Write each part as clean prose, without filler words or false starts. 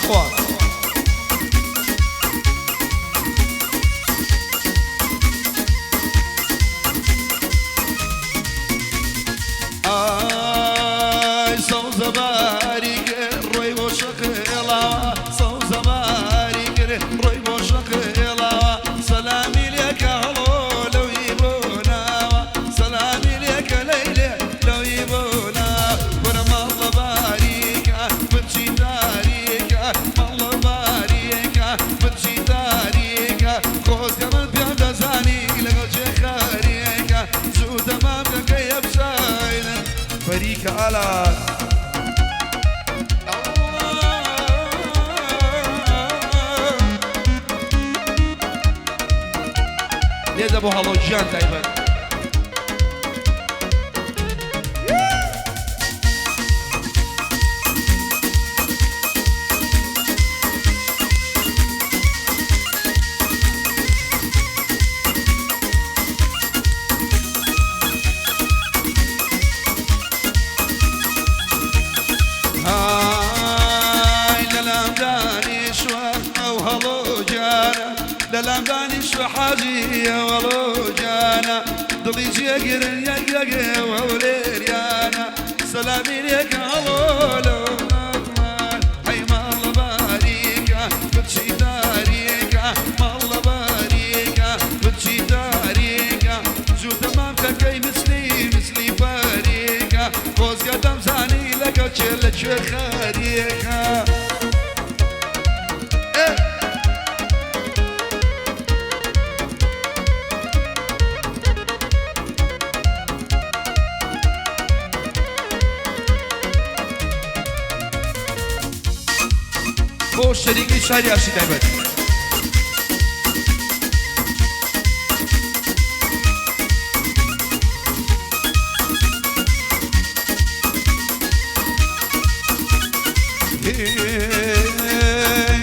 بەخوا. ئای سەوزەباری کرد ڕۆی بۆ شەقێڵاوە، سەوزەباری کرد ڕۆی بۆ شەقێڵاوە، سەلامی لێکە هەڵۆ لەوی بۆ ناوە، سەلامی لێکە لەیلێ لەوی بۆ ناوە. کورە ماڵە باریکە بچی تاریکە، ماڵە باریکە بچی تاریکە، خۆزگە من پێم دەزانی لەگەڵ جێ خەریکە، زوو تەمامکەکەی ئەبزانن فەریکە ئالان. لێدە بۆ هەڵۆ گیان تایبەت. ئای لەلام دانیشوە ئەو هەڵۆ گیانە، لەلام دانیشوە حاجی ئەو هەڵۆ گیانە، دڵی جێگرن یەک یەکێ هەولێریانە، سەلامی لێکە هەڵۆ لەو ئەتمان. ئەی ماڵە باریکە بچی تاریکە، ماڵە باریکە بچی تاریکە، زوو تەمامکەکەی مثلی مثلی پاریکە، خۆزگە دەمزانی لەگەڵ کێ لە کوێ خەریکە. بۆ شەریکەی شاری ئاشتی تایبەت.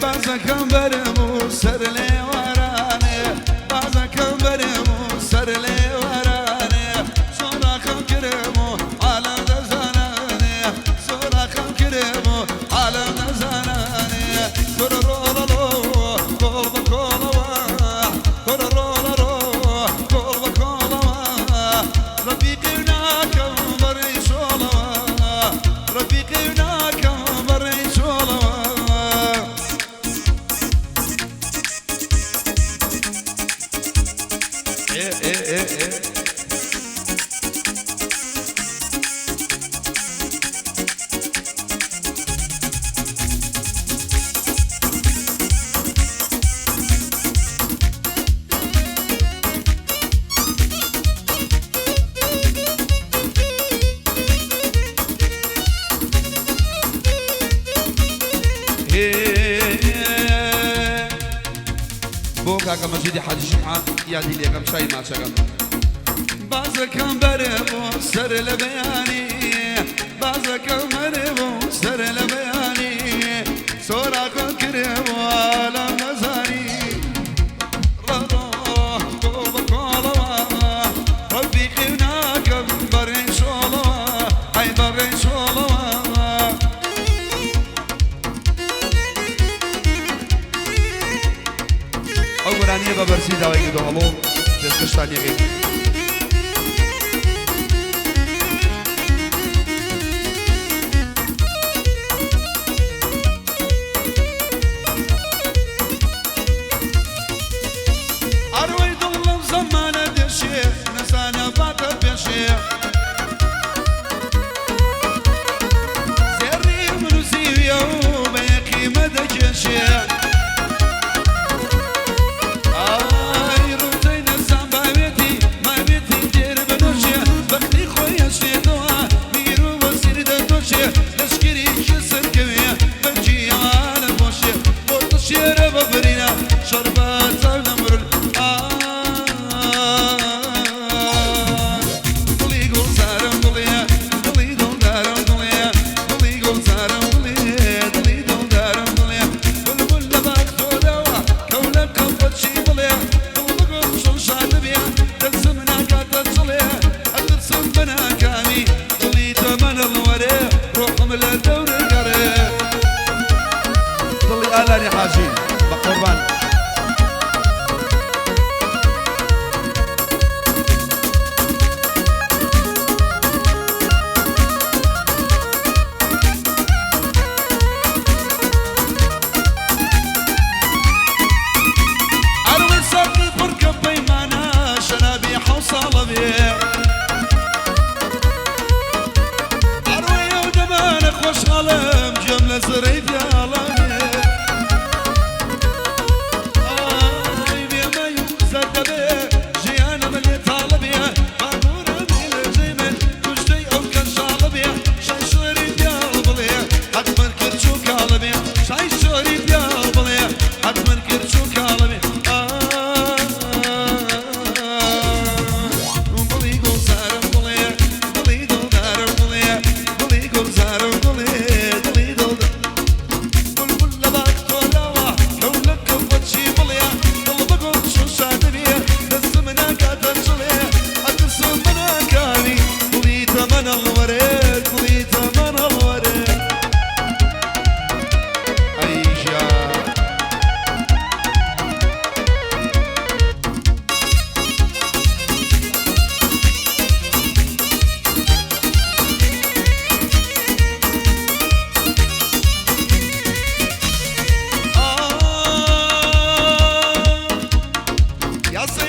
بازەکەم بەرم و سەر لێوارانێ، بازەکەم بەرم و سەر لێوارانێ، سۆراخم کرم و عالەم دەزانانێ، سۆراخم کرم و عالەم دەزانانێ. کورە ڕۆڵە ڕۆ کۆڵ بە کۆڵەوە، کورە ڕۆڵە ڕۆ کۆڵ بە کۆڵەوە، ڕەفیقی ناکەم بەڕێی چۆڵەوە، ڕەفیقی ناکەم بەڕێی چۆڵەوە. ئێ ئێ ئێ ئێ بۆ کاکە مەجیدی حاجی جومعە یادی لێکەم چای ماچەکەم. بازەکەم بەرێ بۆ سەر لە بەیانی، بازەکەم بەرێ بۆ سەر لە بەیانی، سۆراخم کرێ بۆ عالەم نەزانی، ڕەڕۆ کۆڵ بە کۆڵەوە، ڕەفیقی ناکەم بەڕێی چۆڵەوە، ئەی بەڕێی چۆڵەوە. ئەو گۆرانییە بە بەرزی داوای کردو هەڵۆ پێشکەشتان یەکەین. ئەڕۆی دڵ لەم زەمانە دێشێ، نەزانە باتە پێشێ، زێڕی من و زیویە و بە یەقیمە دەکێشێ. ئای ڕووتەی نەزان باوێتی مای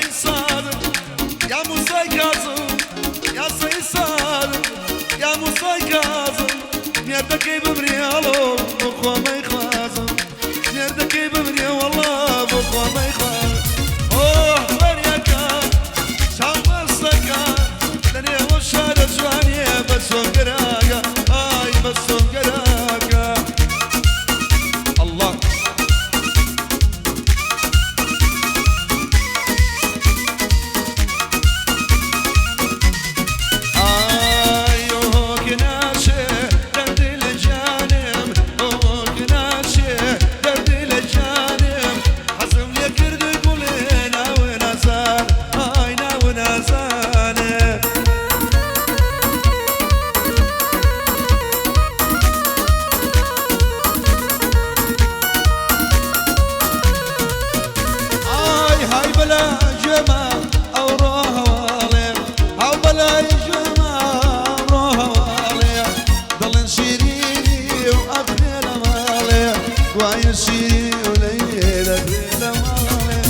سەید سادق یا موسای کازم یا سەید سادق یا موسای کازم مێردەکەی بمرێ ئەڵۆ بۆ خۆمەی خوازم مێردەکەی بمرێ وەڵا بۆ خۆمەی خوازم ئۆه بەریەکە چاو مەستەکە لە نێوە شارە جوانیە بە سۆنگەراگە ئای بە سۆنگەراگە ئەڵڵا. ئای ئۆک ناچێ دەردی لە گیانم ئۆک ناچێ دەردی لە گیانم حەزم لێ کردووی گوڵێ ناوە نازان ئای ناوە نازانێ. ئای های بەلا گوێما ئەوڕۆ هەواڵێ هاو بەلای گوێما ئەوڕۆ هەواڵێ دڵن شیرینی و ئەفرێ لە ماڵێ وایە شیرینی و لەیلێ دەفرێ لە ماڵێ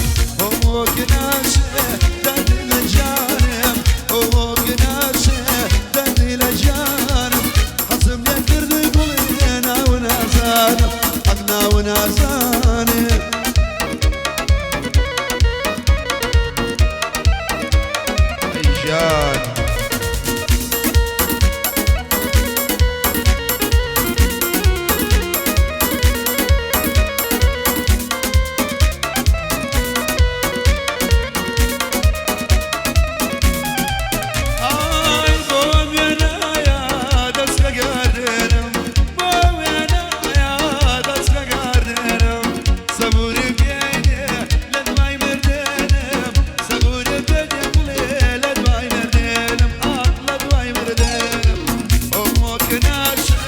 هۆک ناچێ دەردی لە گیانم هۆک ناچێ دەردی لە گیانم حەزم لێ کردووی گوڵێ ناو نازانم حەق ناو نازانێ. ئەی ژیان. ئای بۆ وێنایە دەست بە گەردنم بۆ وێنایە دەست بە گەردنم سەبوری بێنێ لە دوای مردنم سەبوری بێنێ بڵێ لە دوای مردنم ئاخ لە دوای مردنم ئۆک ناچێ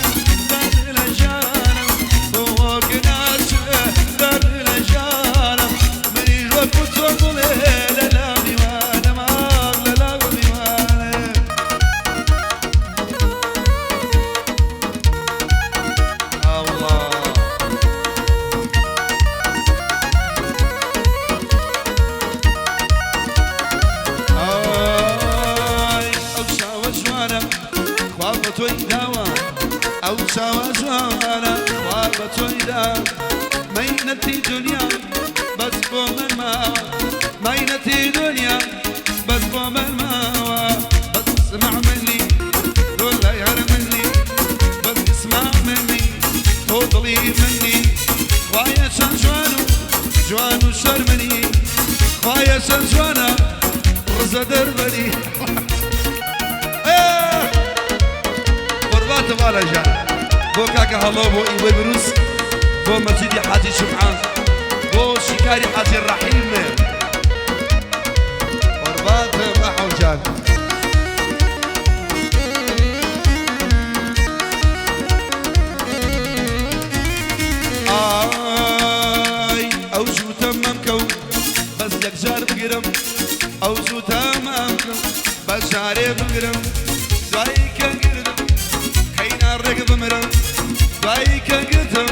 دەرد لە ژیانم ئۆک ناچێ دەرد لە ژیانم منیش وەکو تۆ بڵێ لە لا میوانم ئاخ لە لا میوانم. ئەڵڵا. ئای ئەو چاوە جوانە خوا بە تۆی داوە ئەو چاوە جوانە خوا بە تۆی داوە مەینەتی دنیا بەس بۆ من ماوە مەینەتی دنیا بەس بۆ من ماوە بەس اسمع مني ولا يهر مني بەس اسمع مني تۆ دڵی منی خوایە چەند جوان و جوان و شەرمنی خوایە چەند جوانە ڕزە دەربەری. قوربانتە بالا ژیان بۆ کاکە هەڵۆ بۆ ئیوەی بروسک بۆ مەجیدی حاجی جومعە بۆ شیکاری حاجی ڕەحیم قوربانتە مەحەو جان. ئای ئەو جووتە مەمکە و بەس یەکجار بگرم ئەو جووتە مەمکە بەس جارێ بگرم دوایی کە گرتم خەینا ڕێک بمرم دوایی کە گرتم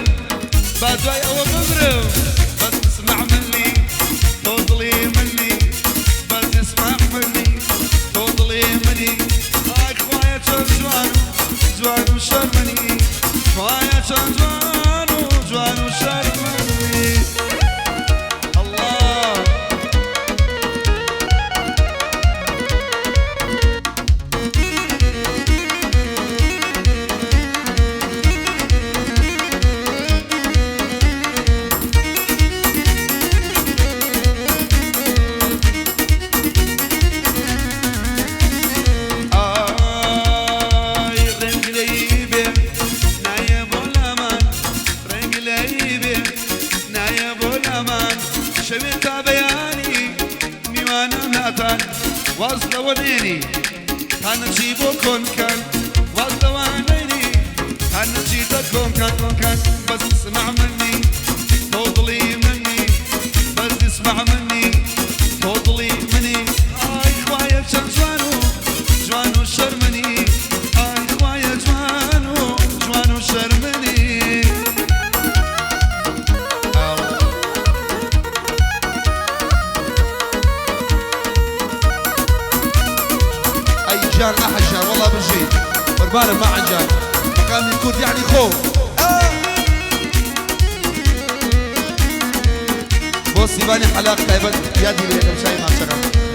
با دوای ئەوە بمرم بەس اسمع مني تۆ دڵی منی بەس اسمع مني تۆ دڵی منی ئای خوایە چەند جوان و جوان و شەرمنی خوایە چەند جوان و جوان و شەرمنی. ئەڵڵا. ئای ڕەنگ لێی بێ نایە بۆ لامان ڕەنگ لێی بێ نایە بۆ لامان شەوێ تا بەیانی میوانم لاتان واز لەوە نێنی تا نەچی بۆ کۆنکان واز لەوە نێنی تا نەچیتە کۆنکان کۆنکان بەس اسمع مني تۆ دڵی منی بەس اسمع مني تۆ دڵی منی ئای خوایە چەند جوان و جوان و شەرمنی ئای خوایە جوان و جوان و شەرمنی. ئەڵ. گیان ئەحە گیان وەڵا بژی قوربانم ماعن گیان مەقامی کورد یەعنی خۆ. بۆ سیڤانی حەلاق تایبەت یادی لە یەکەم چای ماچەکەم.